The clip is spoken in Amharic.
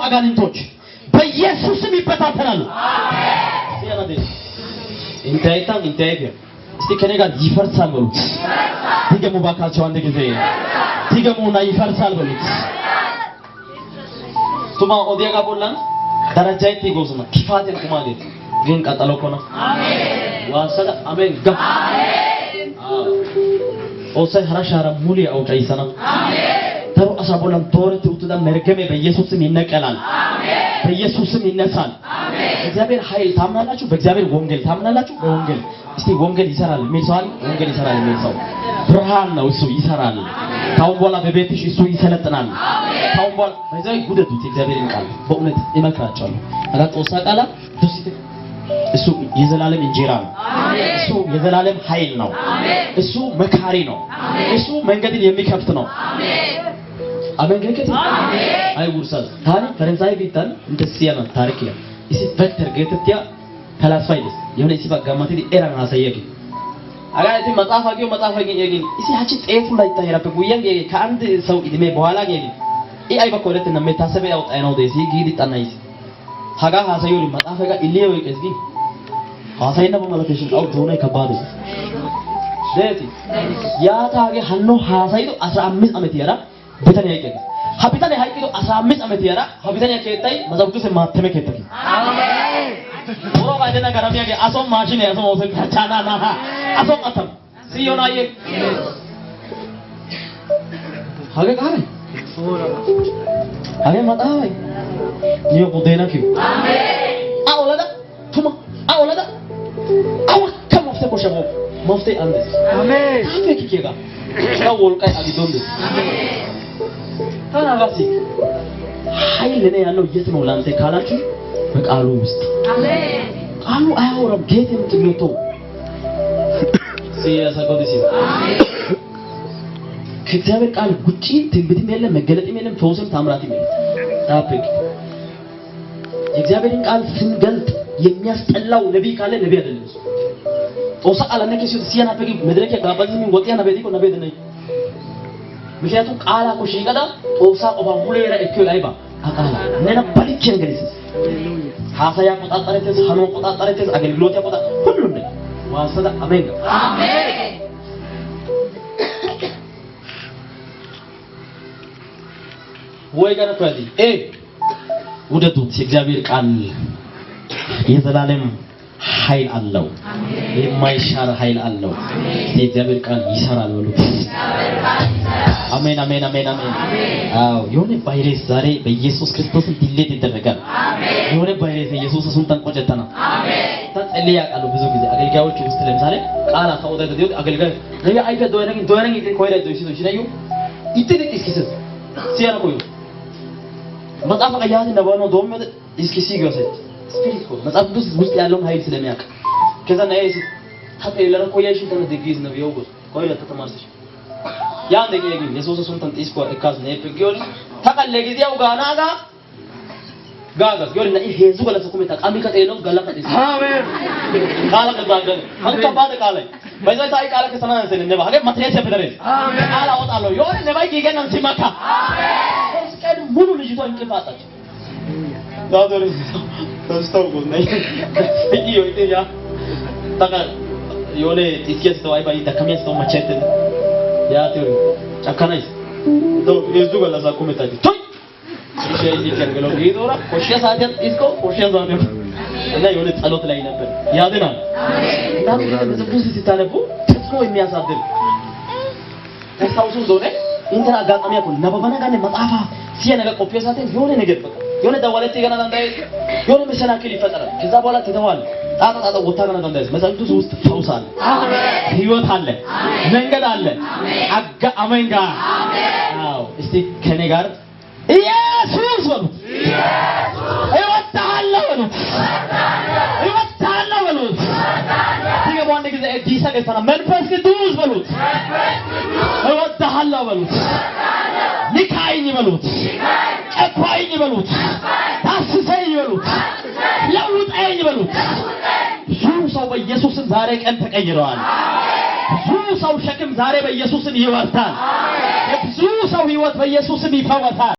አጋንንቶች በኢየሱስም ይበታተናሉ። እንታይታም እንታይፍ እስቲ ከኔ ጋር ይፈርሳል በሉት። ድገሙ ባካቸው አንድ ጊዜ ድገሙና ይፈርሳል በሉት። ቱማ ኦዲያጋ ቦላን ደረጃይቲ ጎዝና ኪፋቴን ኩማጌት ግን ቀጠሎ ኮና ዋሰዳ አሜን ጋ ኦሳይ ሀራ ሻራ ሙሉ አውጫይሰና ተሩ አሳ ቦላን ዶረት ውትዳ መርገሜ በኢየሱስም ይነቀላል። በኢየሱስም ይነሳል። በእግዚአብሔር ኃይል ታምናላችሁ? በእግዚአብሔር ወንጌል ታምናላችሁ? በወንጌል እስቲ ወንጌል ይሰራል የሚል ሰው አለ? ወንጌል ይሰራል የሚል ሰው ብርሃን ነው፣ እሱ ይሰራል። ካሁን በኋላ በቤትሽ እሱ ይሰለጥናል። ካሁን በኋላ በዛይ ጉደቱት የእግዚአብሔርን ቃል በእውነት እመክራቸዋለሁ። አጋ ጦሳ ቃላ ዱሲት እሱ የዘላለም እንጀራ ነው። እሱ የዘላለም ኃይል ነው። እሱ መካሪ ነው። እሱ መንገድን የሚከፍት ነው። አሜን ገከት አይ ውርሳዝ ታሪ ፈረንሳይ ቢታን እንተ ሲያና ታሪክ ያ እሲ ቬክተር ገተቲያ ፈላስፋ ይደስ የሆነ እሲ ባጋማቲ ኤራን አሳየግ አጋ እቲ መጽሐፍ አጊዮ መጽሐፍ አጊ የጊ እሲ ሀቺ ጤፉ ላይ ታይራበ ጉያን ጌ ከአንድ ሰው እድሜ በኋላ ጌ ኢ አይ በኮለት እና መታሰበ ያውጣ ነው ደሲ ጊዲ ጣናይስ ሀጋ ሀሳዩ መጽሐፍ ጋ ኢሊዮ ይቀስ ጊ ሀሳይና በማለቴሽን አው ዶና ከባድ ደቲ ያታገ ሀኖ ሀሳይዶ 15 ዓመት ያራ ቢታንያ ይቀግ ሀ ቢታንያ ሀይቂዶ 15 ዓመት ያራ ሀ ቢታንያ ኬታይ መጽሐፍ ቅዱስ ማተመ ኬታይ ኦሮ ባይደና ገረሚያጌ አሶም ማሽን ያሶም ወሰን ቻና ና አሶም አተም ሲዮናዬ ሀገ ቃለ ሀገ መጣይ ኒዮ ቁዴና ኪ አኦለዳ ቱማ አኦለዳ አወከ መፍቴ ኮሸሞ መፍቴ አንደስ አሜን። ታፌ ኪኬጋ ወልቃይ አጊዶንደስ ታናጋሲ ኃይል እኔ ያለው የት ነው ላንተ ካላችሁ በቃሉ ውስጥ። ቃሉ አያወራም። ጌት የምትመተው ሲያሰቆዲሲ ከእግዚአብሔር ቃል ውጪ ትንቢትም የለም፣ መገለጥም የለም፣ ፈውስም ታምራትም የለም። ታፕክ የእግዚአብሔርን ቃል ስንገልጥ የሚያስጠላው ነቢይ ካለ ነቢይ አይደለም እሱ። ጦሳ ቃል ነከ ሲዮ ሲያና ፈጊ መድረክ ጋባዚ ምን ወጥያ ነቢይ ኮ ነቢይ ነኝ። ምክንያቱም ቃላ ኮ ሺቀዳ ጦሳ ቆፋ ሙሌራ እኮ አይባ አቃላ ነና ባልኬን ገሊስ ሀሳያ ቆጣጠረተስ ሀኖ ቆጣጠረተስ አገልግሎት ያቆጣ ሁሉም ነገር ዋሰዳ አሜን አሜን። ወይ ገና ኮዚ ኤ ውደዱት። የእግዚአብሔር ቃል የዘላለም ኃይል አለው፣ የማይሻር ኃይል አለው። የእግዚአብሔር ቃል ይሰራል በሉት። አሜን አሜን አሜን አሜን። አዎ የሆነ ቫይረስ ዛሬ በኢየሱስ ክርስቶስ delete ይደረጋል። የሆነ ቫይረስ ኢየሱስ እሱን ተንቆጨተና ተጸልይ ያውቃሉ። ብዙ ጊዜ አገልጋዮች ውስጥ ለምሳሌ ቃል አሳውደ ዲዮ አገልጋይ ነያ አይፈ ዶረኝ ዶረኝ ኮይረ ዶይሲ ዶይሲ ይትልቅ እስኪስስ ሲያና ቆዩ መጽሐፍ ቀያት እንደባነው ዶም እስኪሲ ገሰ ስፒሪት ኮ መጽሐፍ ቅዱስ ውስጥ ያለውን ኃይል ስለሚያውቅ ከዛ ነያ ሲ ታጠይለረ ቆያሽ ተነ ደግይዝ ነው ይወጎስ ኮይረ ተተማርሰሽ ያን ደቂ ግን የሱስ ሱንተን ጢስኮ እካስ ነይ ፍጊዮን ተቀለ ጊዜው ጋናጋ ጋጋስ ዮሪ ነይ ሄዙ ገለሰ ኩሜታ ቃሚ ከጤሎ ገላ ከጤስ አሜን። ቃላ ከዛገ ሀገ ከባድ ቃለ በዛ ታይ ቃላ ከሰና ሰነ ነባ ሀገ ማትሪያስ ያፈደረ ቃላ አወጣለሁ የሆነ ነባይ ጊገናን ሲመካ ሶስት ቀን ሙሉ ልጅቷ እንቅልፍ አጣች። ዳዶሪ ተስተውቆ ነይ ይዮ ያ ታካ የሆነ ጢስኬስ ተዋይ ባይ ደከሚያስ ተው መቸት ያ ቴዎሪ ጨካናይስ ዶ የዙ ገለሳ ኩሜታ ቶይ እሺ ይከንገለው ጊዶራ ኮሽያ ሳቲያን ጢስኮ ኮሽያ ሳቲያን እና የሆነ ጸሎት ላይ ነበር። ያድናል። እናንተ መጽሐፍ ቅዱስ ስታነቡ ተጽዕኖ የሚያሳድር ታስታውሱ እንደሆነ እንትን አጋጣሚ ያኮ ነበበና ጋር መጽሐፋ ሲያ ነገር ቆፒዮ ሳቴን የሆነ ነገር በቃ የሆነ ደወለቲ ገና እንዳይ የሆነ መሰናክል ይፈጠራል። ከዛ በኋላ ትተዋል። ጣጣ ጣጣ ወታ ገና እንዳይ መጽሐፍ ቅዱስ ውስጥ ፈውስ አለ፣ ህይወት አለ፣ መንገድ አለ። አጋ አሜን ጋር አዎ፣ እስቲ ከኔ ጋር ኢየሱስ በሉት። እወድሃለሁ በሉት። እወድሃለሁ በሉት። ድገሙ አንድ ጊዜ ዲሳ ገሰና መንፈስ ቅዱስ በሉት። እወድሃለሁ በሉት። ንካኝ በሉት። ጨኳኝ በሉት። ዳስሰኝ በሉት። ለውጠኝ በሉት። ብዙ ሰው በኢየሱስም ዛሬ ቀን ተቀይረዋል። ብዙ ሰው ሸክም ዛሬ በኢየሱስም ይወርዳል። የብዙ ሰው ህይወት በኢየሱስም ይፈወሳል።